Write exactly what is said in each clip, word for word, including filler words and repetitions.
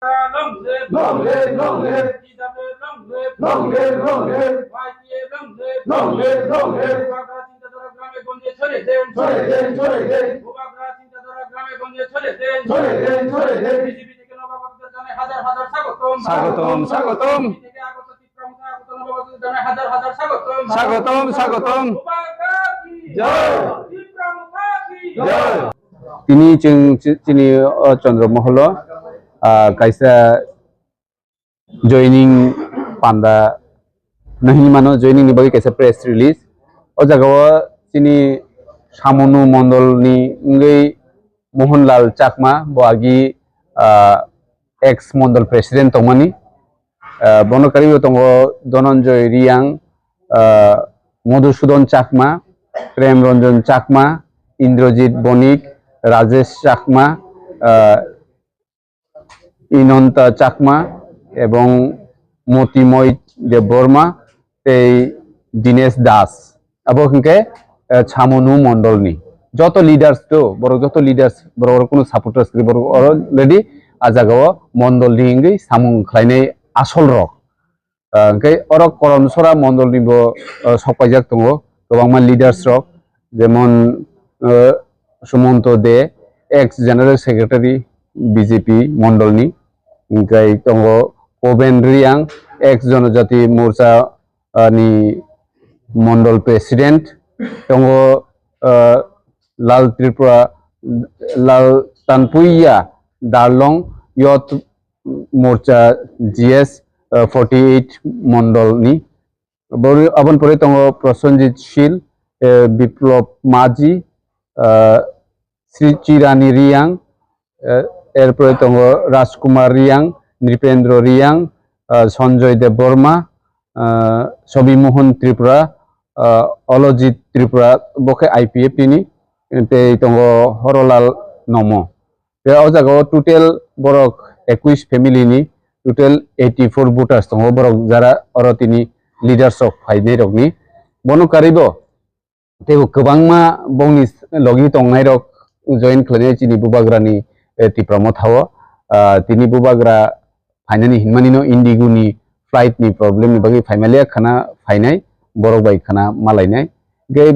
Long live, long live, long live. T W F long live, long live, long live. Y T A long live, long live, long live. Bubagra চিন্তাধারা গ্রামে গঞ্জে ছড়িয়ে দেন, ছড়িয়ে দেন, ছড়িয়ে দেন। Bubagra চিন্তাধারা গ্রামে গঞ্জে ছড়িয়ে দেন, ছড়িয়ে দেন, ছড়িয়ে দেন। B J P থেকে নবাগতদের জানাই হাজার হাজার স্বাগতম। স্বাগতম, স্বাগতম। B J P থেকে আগত তিপ্রা মথা আগত নবাগতদের জানাই হাজার হাজার স্বাগতম। স্বাগতম, স্বাগতম। Bubagra ki Joy. তিপ্রা মথা ki Joy. Tini chwng chi-, chini o Chandra Moholo, ah, kaisa joining panda na hinwi mano, joining ni bagwi kaisa press release. O jaga o chini Samunu Mondol ni wngwi Mohanlal Chakma, bo agi, ah, ex Mondol president tongmani. Ah, bono karwi bo tongo Dhananjay Reang, ah, Madhusudan Chakma, Prem Ranjan Chakma, Indrajit Bonik, Rajesh Chakma, ah, Inanta Chakma ebong Motimoi Debbarma tei Dinesh Das. Abo hwnkhe, eh, Samunu Mondolni joto leaders to, borok joto leaders, borok oro kunu supporters kwrwi, borok already a jagao Mondolni wngwi samung khlainai asol rok. Ah, hwnkhe oro Koramsora Mondolni bo, ah, sok paijak tongo, kwbangma leaders rok, jemon, ah, Sumanto De, ex General Secretary B J P Mondolni, hwnkhe tongo Poben Reang, ex Janajati Morcha, ah, ni Mondol President, tongo, ah, Lal Tripura, Lal Tanpuia Darlong, Youth Morcha G S, uh, forty eight Mondol ni. Bori-, aboni pore tongo Prosenjit Shil, uh, Biplop Maji, uh, Sri Chirani Riang, uh, erpore tongo Rajkumar Riang, Nripendra Riang, uh, Sanjoy Debbarma, uh, Sobi Mohan Tripura, uh, Olojit Tripura, bo khe I P F T ni, tei tongo Horolal Nomo. Tei o jaga o total borok ekwis family ni total eighty four voters tongo, borok jara oro tini leaders rok phainai rok ni. Bono karwi bo teibo kwbangma bongni logi tongnai rok join khlainai chini Bubagra ni, eh, Tipra Motha o. Ah, tini Bubagra phainani hinmani no Indigo ni flight ni problem ni bagwi phaimaliya khana phainai, borok bai khana malainai. Ge,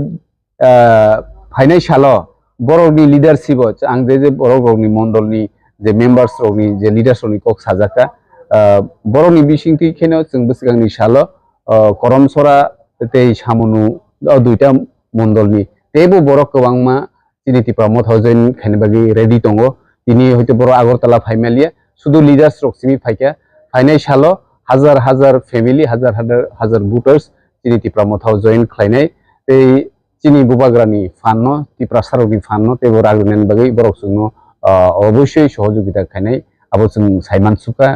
ah, phainai salo borok ni leadership o ang je je borok rok ni mondol ni je members rok ni je leaders rok ni kok sajaka, ah, borok ni bisingtwi kheno chwng bwswkang ni salo, ah, Koramsora tei Samunu o duita mondol ni teibo borok kwbangma chini Tipra Motha o join khaina bagwi ready tongo. Tini hoito borok Agartala phaimaliya, sudu leaders rok simi phaikha. Phainai salo hajar hajar family, hajar hajar, hajar voters chini Tipra Motha o join khlainai. Tei chini Bubagra ni phan no, Tiprasa rok ni phan no, tei bo ragrinani bagwi borok chwngno, ah, oboisoi sohojogita khainai, abo chwng saiman sukha.